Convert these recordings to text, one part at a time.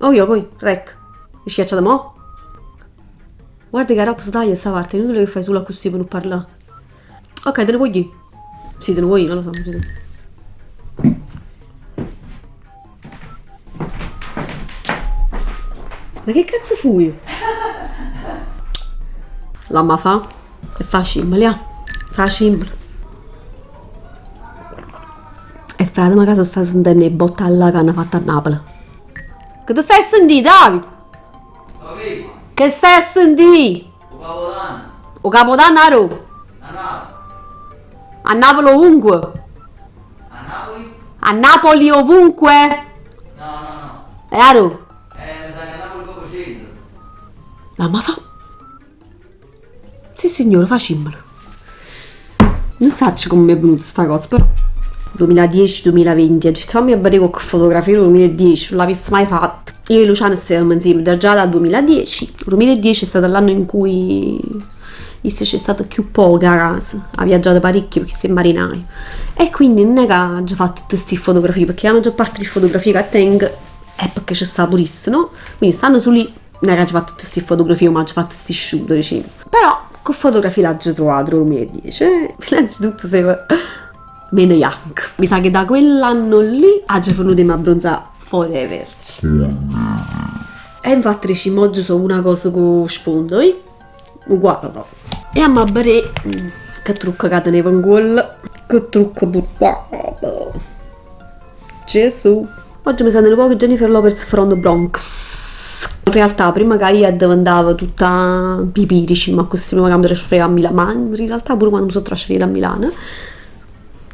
Oi oi, rec. E schiacciata mo? Guarda che aropp si taglia sta parte, è inutile che fai solo accussì per non parlà. Ok, te ne puoi jì. Sì, te ne puoi jì, non lo so. Ma che cazzo fui? L'amma fa? E facimmela, ja. Facimmela. E frateme ca se sta sentenno 'e botte 'a là che hanno fatto a Napoli. Che te stai a sentì, Davide? Che stai a sentì? 'O Capodanno. 'O Capodanno arò? A Napoli. A Napoli ovunque. A Napoli? A Napoli ovunque? No, no, no. E arò? Eh, mi sa che a Napoli proprio centro. L'amma fa? Sì signore, facimmolo. Nun saccio comme m'è venuta sta cosa, però 2010-2020, aggio ditto fammi vedè qualche fotografia del 2010, non l'avessi mai fatto. Io e Luciano stevamo insieme da già dal 2010. Il 2010 è stato l'anno in cui isso c'è stato cchiù poco a casa, ha viaggiato parecchio perché si è marinaio. E quindi non è che aggio fatto tutte queste fotografie, perché la maggior parte di fotografie che tengo è perché ce sta pure isso, no? Quindi stanno solo lì Non è che aggio fatto tutte 'sti fotografie, ma aggio fatto 'sti shoot, dicimm. Però che fotografie l'aggio truvato nel 2010? Eh? Innanzitutto stevo meno janca. Mi sa che da quell'anno lì aggio fernuto 'e m'abbronzà forever. E infatti dicimm oggi so una cosa cu 'o sfondo, oi? Uguale proprio. E amma a vedè che trucco ca tenevo 'ncuollo. Che trucco purtavo. Gesù. Oggi mi sento nu poco Jennifer Lopez from the Bronx. In realtà prima che io diventavo tutta pipì, diciamo accussì, prima che mi trasferivo a Milano, ma in realtà pure quando mi sono trasferita a Milano,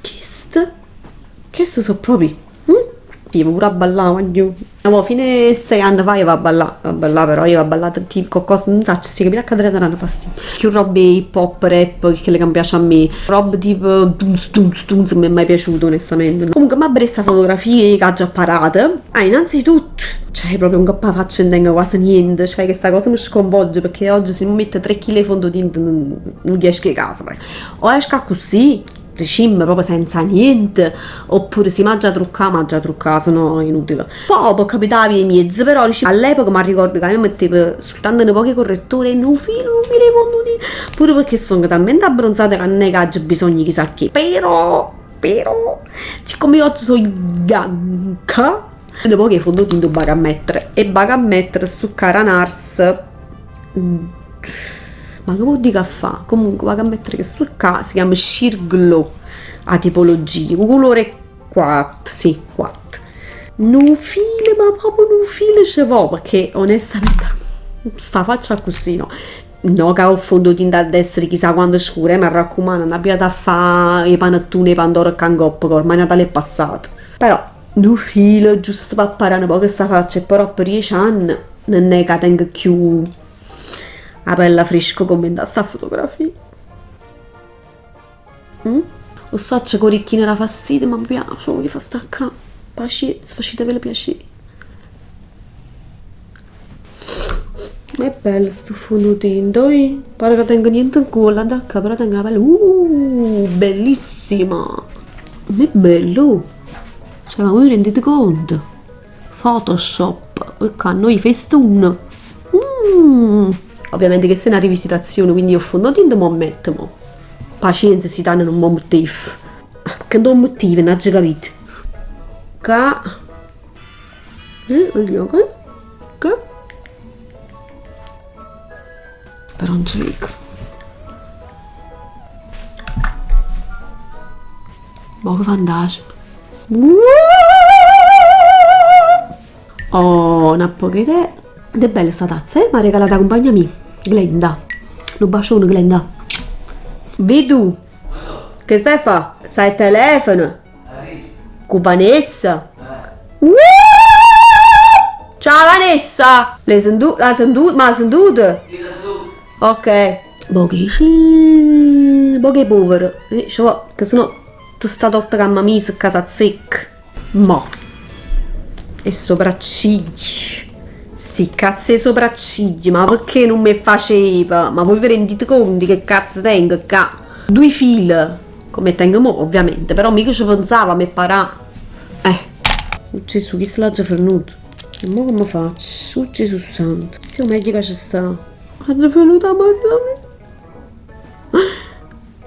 chest, chest so proprio, mm? Jevo pure a ballà, guagliù. A fine 6 anni fa jevo a ballà, a ballà però jevo a ballà tipo qualcosa, non saccio, si capì che erano fastidio. Cchiù robe hip hop, rap, che chelle che mi piace a me. Robe tipo dunz dunz dunz non mi è mai piaciuto onestamente. Comunque m'ha questa fotografia che aggio apparato. Ah, innanzitutto, cioè proprio 'ncoppa 'a faccia non tengo quasi niente, cioè questa cosa mi sconvolge perché oggi se mi metto 3 kg 'e fondotinta non, non esco 'e casa. O esco accussì Dicimm proprio senza niente, oppure si m'aggia truccà, m'aggia truccà, sennò è inutile. Pò po' capità 'a via 'e miezz, però dicimm all'epoca m'arricordo ca io mettev sultanto nu poc 'e correttore e nu filo, nu filo 'e fondotinta, pure pecchè stong talmente abbronzata ca nun è che aggio bisogno 'e chissà che. Però, però, siccome io oggi so janca, nu poc 'e fondotinta 'o vaco a mettere e vaco a mettere stu ccà d' 'a Nars Ma che v'o dico a fa'? Comunque vaco a mettere chesto ccà, si chiama Sheer Glow, 'a tipologia, 'o culore è 4, sì, 4. Nu filo, ma proprio nu filo ce vo', pecché onestamente sta faccia accussì no. No ca 'o fondotinta adda essere chissà quanto scuro, eh, m'arraccumanno, nun abbiate a fa' 'e panettune 'e pandoro ccà 'ncoppa, ca ormai Natale è passato. Però nu filo giusto p'apparà nu poco sta faccia e poi doppo dieci anni nun è ca tengo cchiù 'A pella fresca comme 'int'a sta fotografia. O saccio che 'o ricchino dà fastidio ma mi piace, 'o voglio fa sta ccà. Pacienza, facitevelo piacere. Ma è bello stu fondotinta, oi. Pare ca tengo niente 'ncuollo, 'a da ccà però tengo 'a pelle bellissima. Ma è bello! Cioè ma voi vi rendete conto? Photoshop, ccà noi festun. Mm. Ovviamente chesta è na rivisitazione, quindi io 'o fondotinta mo metto mo. Pacienza si tanno nun m'o mettev. Pecché nun 'o mettive, n'aggio capito. Ca eh, che? Però non ce veco. Mo che fantasma. Oh, na poco 'e tè. Ed è bella sta tazza, eh? M'ha regalata 'a cumpagna mia, Glenda. Nu bacione, Glenda. Bidù, che stai a fa? Stai a telefono? Cu Vanessa? Ciao Vanessa! L'hai sentu- l'ha sentu- m'ha sentuto? Ok. Poco 'e poco 'e povero, ce vo', che sennò tutta sta torta che amma miso ccà s'azzecca. Mo. E sopracciglia. Sti cazzo 'e sopracciglia, ma pecché nun m' 'e faceva? Ma voi vi rendite conto che cazzo tengo ccà? Due file, comme 'e tengo mo, ovviamente, però mica ce pensavo a m' 'e parà. Eh. Gesù, chisto l'aggio fernuto. E mo comme faccio? Oh Gesù santo, questo è 'o meglio ca ce sta. Aggio fernuto 'a matita mia.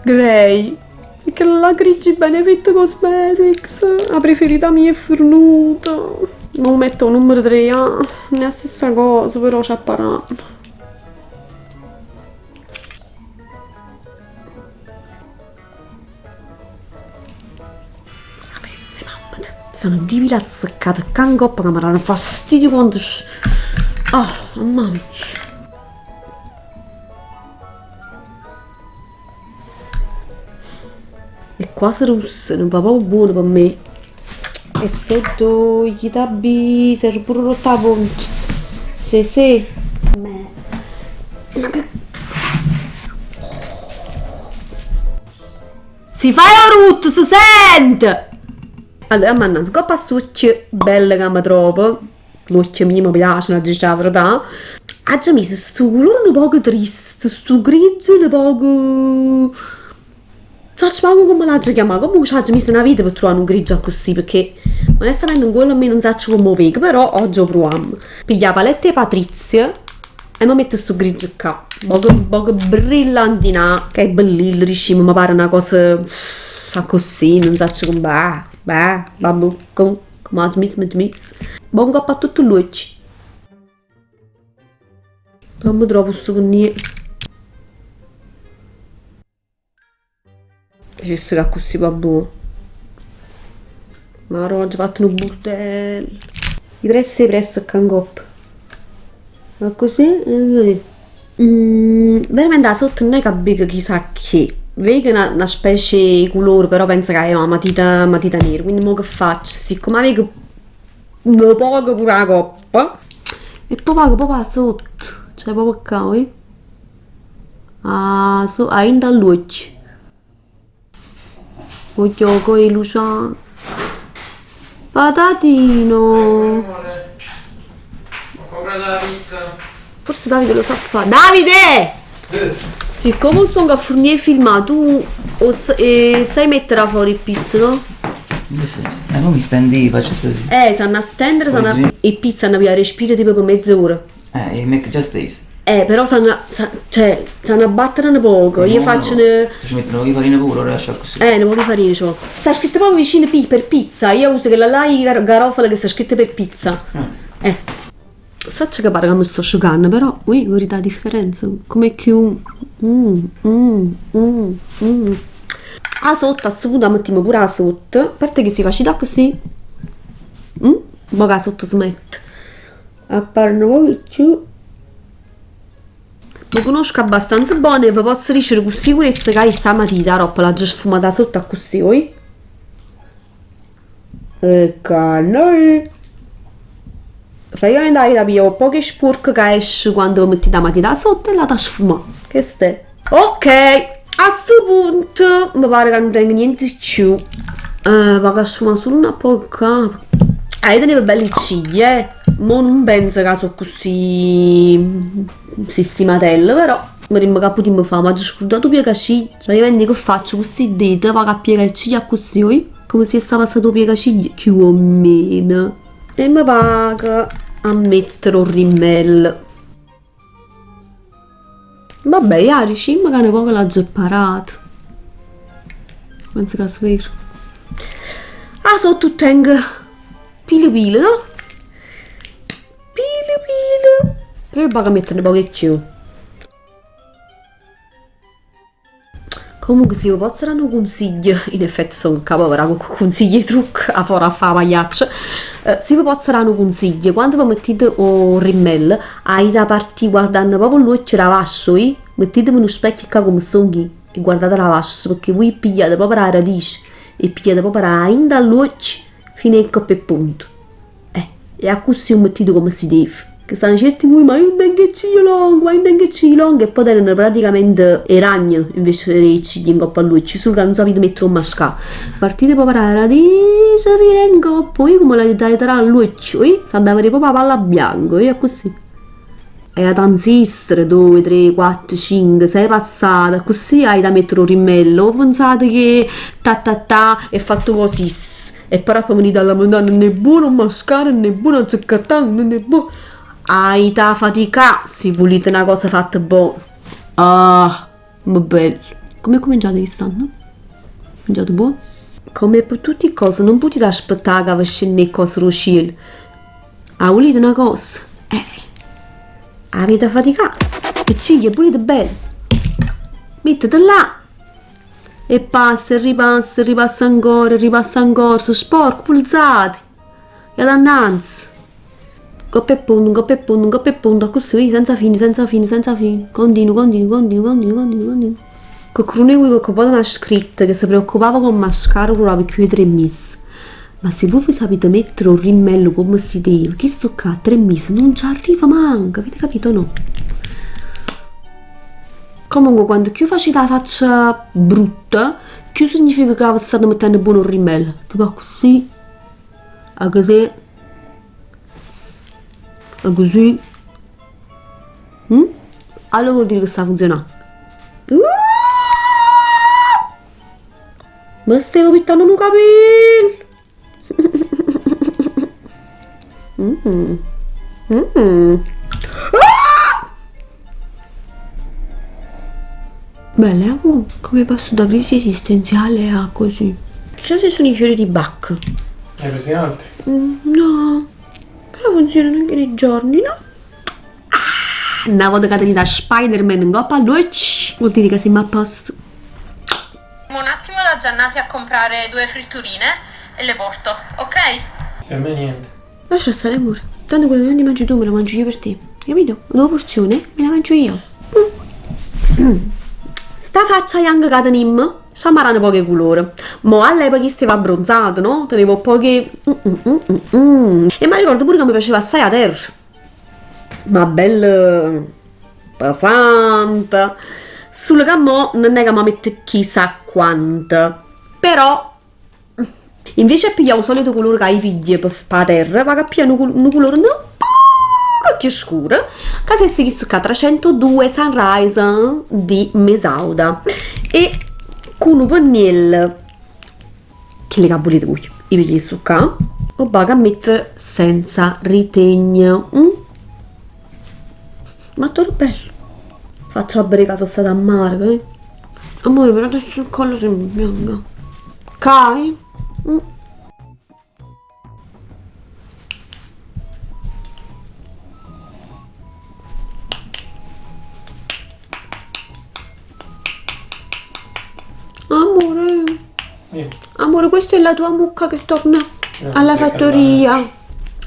Grey, chella là grigio Benefit Cosmetics, 'a preferita mia è fernuta. Mo metto 'o nummero tre, ja, nun è 'a stessa cosa, però c'apparamm. 'A fessa 'e mammeta. Stanno duje pile azzeccate ccà 'ncoppa ca me danno fastidio quando Ah, mamma mia. È quasi russa, nun va proprio buono pe me. E sotto gli tabbi s'era pure rotta 'a ponta. Sì, sì. Ma che... Si fai 'o rutto si sente! Allora jammo annanz, 'ncopp 'a st'uocchie belle ca me trovo, l'uocchie mie me piaceno, aggia dicere 'a verità, aggio miso stu culore nu poco triste, stu grigio nu poco, nun saccio manco comme l'aggia chiammà, comunque c'aggio miso na vita pe truvà nu grigio accussì, pecchè onestamente 'ncuollo a me nun saccio comme 'o veco, però oggi 'o pruvamm. Piglio 'a paletta 'e Patrizia e me metto stu grigio ccà, poco poco brillantinà, che è bellillo, dicimm, me pare na cosa accussì, nun saccio comme, bah, bah, vabbuò, comunque comme aggio miss m'aggio miss. Mo 'ncopp a tutt l'uocchie. Non me trovo stu penniello. Dicesse che accussì va buono. Marò aggio fatto nu burdell. 'E pressa 'e pressa ccà 'ncopp. Accussì Veramente 'a sotto nun è ca veco chissà che. Veco na na specie 'e culore, però penso ca è 'a matita matita nera, quindi mo che faccio? Siccome 'a veco nu poco pure 'a coppa, e poi vaco proprio 'a sotto, cioè proprio ccà, uè. 'A so- 'a dint' 'a ll'uocchie. 'O gioco 'e Luciano. Patatino! Amore, ho comprato la pizza. Forse Davide lo sa fare. Davide! Siccome stongo a furnì 'e filmà, tu 'o sai mettere 'a fora 'e pizze, no? In che senso? Eh, mo mi stendi, faccio così. S'hanno 'a stendere, s'hanno 'a... 'E pizze hanno piglià respiro tipo pe mezz'ora. Make just this. Però s'hanno, cioè, s'hanno 'a battere nu poco. Io faccio nu. Tu ci metti nu poco 'e farina pure o lasci accussì? Nu poco 'e farina ci vo. Sta scritto proprio vicino P per pizza. Io uso chella là 'e garofano che sta scritto per pizza. Saccio che pare ca me sto sciucanno, però, uè, vedite 'a differenza? Comme è cchiù. 'A sotto a sto punto 'a mettimmo pure 'a sotto. A parte che si facite accussì, mo che 'a sotto si mette. Appare nu poco cchiù. Me cunosco abbastanza bona e ve pozzo dicere cu sicurezza ca io sta matita aropp l'aggio sfumata 'a sotto accussì, oi. E ca noi. Praticamente avita piglià 'o poco 'e spuorco ca esce quando ve mettite 'a matita 'a sotto e l'ata sfumà. Chest'è. Ok, a sto punto mi pare ca nun tengo niente cchiù. Vaco a sfumà solo na poco ccà. Ah, io tenevo belli ciglia, eh. Mo nun penso ca so accussì sistimatelle, però vedimmo che putimmo fa. M'aggio scurdato 'o piegaciglia. Praticamente che faccio? Cu sti dete vaco a piegà 'e ciglia accussì, oi? Come si essa passato 'o piegaciglia, cchiù o meno. E me vaco a mettere 'o rimmel. Vabbè ja dicimm ca nu poc l'aggio apparat. Penso ca si ver. 'A sott 'o teng pil pil no? Pil pil. Però io vaco a mettere nu poc 'e chiù. Comunque si ve pozzo dà nu cunsiglio, in effetti song ccà pe ve dà cocche cunsiglio 'e trucco 'a fora a fa 'a pagliaccia, si ve pozzo dà nu cunsiglio, quando ve mettite 'o rimmel avita partì guardanno proprio l'uocchie da vascio 'i, mettiteve nu specchio ccà comme stong ij e guardate da vascio pecchè vui pigliate proprio d' 'a radice e pigliate proprio da 'int' 'a ll'uocchie fino 'e 'ncopp 'e punte. E accussì 'o mettite comme si deve. Che stanno certi 'e vuje, ma io nun tengo 'e ciglia longhe, ma io nun tengo 'e ciglia longhe e poi teneno praticamente 'e ragne invece 'e ciglia 'ncopp a ll'uocchie, solo ca nun sapite mettere 'o mascara. Partite proprio d' 'a radice fino 'e 'ncopp, oì comme l'avite da ll'uocchie, oì, s'adda vedè proprio 'a palla bianca, oì accussì. E 'a insistere, doje, tre, quatt, cinche, sei passate, accussì haje da mettere 'o rimmello, o pensate che ta ta ta è fatto così. E poi aropp venite a lamentà nun è buono 'o mascara, nun è buono 'a zuccattà, nun è buono. Aita faticà si vulite na cosa fatta bona. Ah, ma bello. Comme è cominciato chist'anno? Cominciato buono? Comme pe tutt' 'e cose nun putite aspettà ca ve scenne 'e cose d' 'o cielo. 'A vulite na cosa? Eh, avite faticà. Piccì, 'e vulite bene? Mettite là e passa e ripassa e ripassa ancora e ripassa ancora, so' sporco, pulizzate. Jate annanze. Ncopp' 'e pponte, ncopp' 'e pponte, ncopp' 'e pponte, accussì, senza fine, senza fine, senza fine. Continuo, continuo, continuo, continuo, continuo, continuo. Coccheduno 'e vuje cocche vota m'ha scritto che se preoccupava ca 'o mascara durava cchiù 'e tre mise. Ma si vui ve sapite mettere 'o rimmello comme si deve, chisto ccà a tre mise nun ce arriva manco, avete capito o no? Comunque quanto cchiù facite 'a faccia brutta, cchiù significa ca ve state mettenno buono 'o rimmello. Tipo accussì. Accussì. Accussì. Mm? Allora vuol dire che sta funzionando. Me stevo pittando nu capill. Mm. Mm. Bella, eh? Come passo da crisi esistenziale a così. Chissà se sono i fiori di Bach. Ne hai presi altri? No, però funzionano anche nei giorni, no? Ah, na vota ca tenite a Spider-Man 'ncopp' a ll'uocchie, vuol dire ca simm' a posto. Un attimo da Giannasi a comprare due fritturine e le porto, ok? Per me niente. Lascia stare amore, tanto quello che non ti mangi tu me lo mangio io per te, capito? Una porzione me la mangio io. Sta faccia janca ca tenimmo, c'amma dà nu poco 'e culore. Mo all'epoca io stevo abbronzata, no? Tenevo poco 'e. E m'arricordo pure ca me piaceva assaje 'a terra. Ma bella pesante. Sulo ca mo nun è ca me metto chissà quanto. Però Invece 'e piglià 'o solito culore ca io piglio p' 'a terra, vaco a piglià nu nu culore nu poco cchiù scuro, ca stess chistu ccà, trecentodue Sunrise di Mesauda e cu nu penniello, chillo ca vulite vuje, io piglio chistu ccà, 'o vaco a mettere senza ritegno. Ma addora bello. Faccio a vedè ca so stata a mare, eh. Amore, però adesso il collo sembra bianco. Cai? Amore, amore, questa è la tua mucca che torna alla fattoria.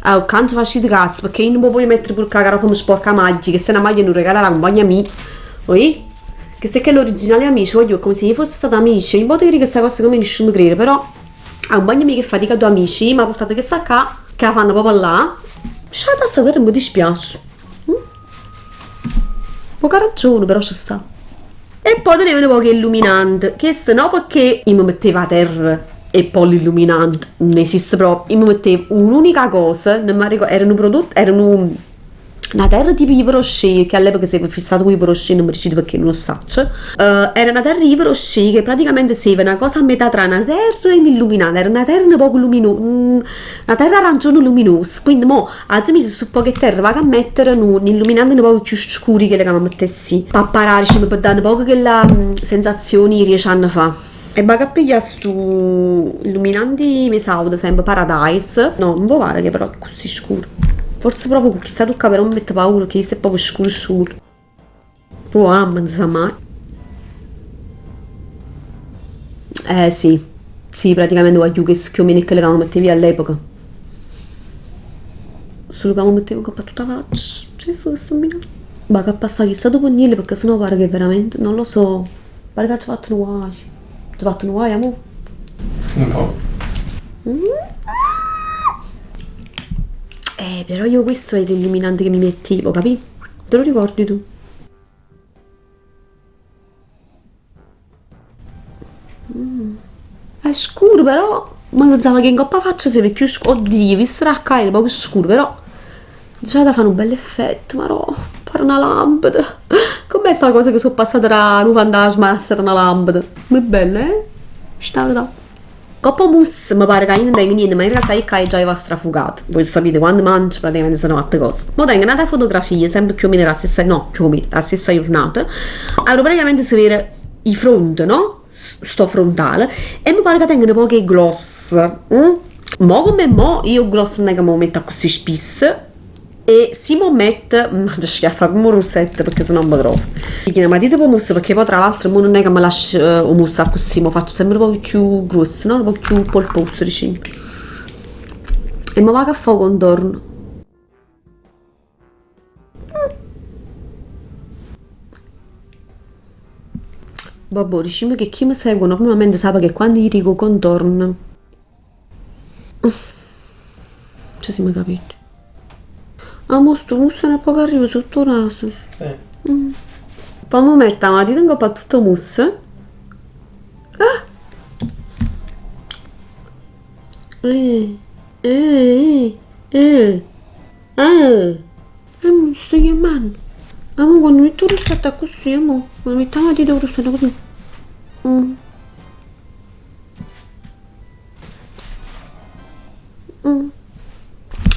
Ah, ccà nun ce facite caso, pecché io nun me voglio mettere pure ccà ca aropp me sporca 'a maglia, chesta è na maglia nu regalo d' 'a cumpagna mia. Oì? Chesta è chella originale Amici, guagliò, è come se io fosse stata Amici, ogni volta che dico sta cosa come nisciuno me crede, però 'a cumpagna mia che fatica addo Amici m'ha portato chesta ccà, che 'a fanno proprio là, Lasciate sta però mi dispiace. Poca ragione però ce sta. E poi tenevo nu poco 'e illuminante, chesto no pecché io me mettevo 'a terra e poi l'illuminante, nun esiste proprio, io me mettevo un'unica cosa, nun m'arricordo, era nu prodotto, era nu na terra tipo Yves Rocher, che all'epoca stevo fissata cu Yves Rocher, nun me dicite pecché, nun 'o ssaccio, era na terra Yves Rocher che praticamente steva na cosa a metà tra na terra e n'illuminante, era na terra nu poco luminosa, na terra arancione luminosa, quindi mo Aggio miso stu poco 'e terra, vaco a mettere nu n'illuminante nu poco cchiù scuro 'e chelle ca me mettessi p'apparà, diciamo, pe dà nu poco chella sensazione 'e diece anne fa. E vaco a piglià stu illuminante 'e Mesauda, sempe Paradise, no, nun ve pare che però è accussì scuro? Forse proprio cu chist'atu ccà però me mette paura pecché chisto è proprio scuro scuro. Pruvamm, nun se sa mai. Eh sì, sì praticamente guagliù chesto cchiù o meno è chello ca me mettevo io all'epoca. Solo ca me mettevo ncopp' a tutta 'a faccia, Gesù che sto minando. Vaco a passà chist'atu penniello pecchè sennò pare che veramente, non lo so, pare che aggio fatto nu guaio. Aggio fatto nu guaio amò? Un po'. Però io questo è l'illuminante che mi mettevo, capì? Te lo ricordi tu? È scuro però me pensavo che 'ncopp' 'a faccia steva cchiù scuro, oddio visto da ccà è nu poco scuro però già te fa nu bell effetto, marò, pare na lampada. Comm'è sta cosa che so passata da nu fantasma a essere na lampada? Ma è bella eh? Sta verità. Ncopp' 'o mousse mi pare ca io nun tengo niente, ma in realtà io ccà già eva strafugato. Voi sapete quando mangio praticamente se ne fatte cose. Mo tengo n'ata fotografia, sempre più o meno d' 'a stessa, no, più o meno, d' 'a stessa jurnata, arò praticamente si vede 'e fronte, no? Sto frontale e mi pare ca tengo nu poco 'e gloss. Mo comme mo io 'o gloss nun è ca m' 'o metto accussì spisso e si m' 'o metto m'aggia schiaffà comm' 'o russetto pecchè sennò m' trovo. Piglio 'na matita p' 'o musso pecchè poi tra l'altro mo nun è ca m' lascio 'o musso accussì, m' 'o faccio sempre nu poco cchiù gruosso, no? Nu poco cchiù polposo dicimm. E m' vaco a fa 'o contorno. Vabbò, dicimm che chi mi segue normalmente sape che quando io dico contorno Ce simm capit. Ah mo stu musso n'è poco arriva sotto 'o naso. Sì. Po' m' metto 'a matita 'ncopp a tutto 'o musso. Ah! E mo sto chiammanno. Ah mo quando metto 'o russetto accussì, amò, quando metto 'a matita 'o russetto accussì.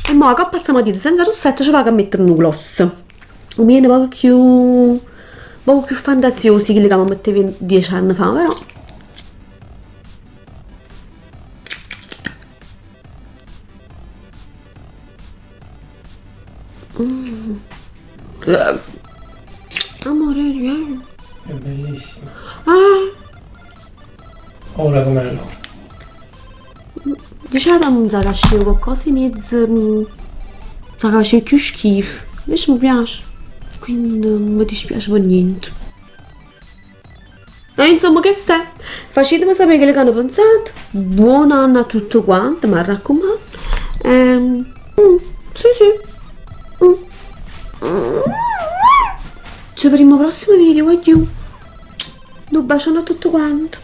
E mo 'a copp' a sta matita senza russetto ce vaco a mettere nu gloss. 'O mio è nu poco cchiù, nu poco cchiù fantasioso 'e chillo ca me mettevo 10 anni fa, però. Amore, È bellissima. Ah! Ora come allora. Diceva ca nun s'acasceva qualcosa 'e miezz, s'acasceva cchiù schifo. Invece mi piace. Quindi non mi dispiace per niente. E insomma che è? Facitemi sapere quello che ne pensate. Buon anno a tutti quanti, mi raccomando. Sì. Ci vedremo al prossimo video, addio. Un bacione a tutti quanti.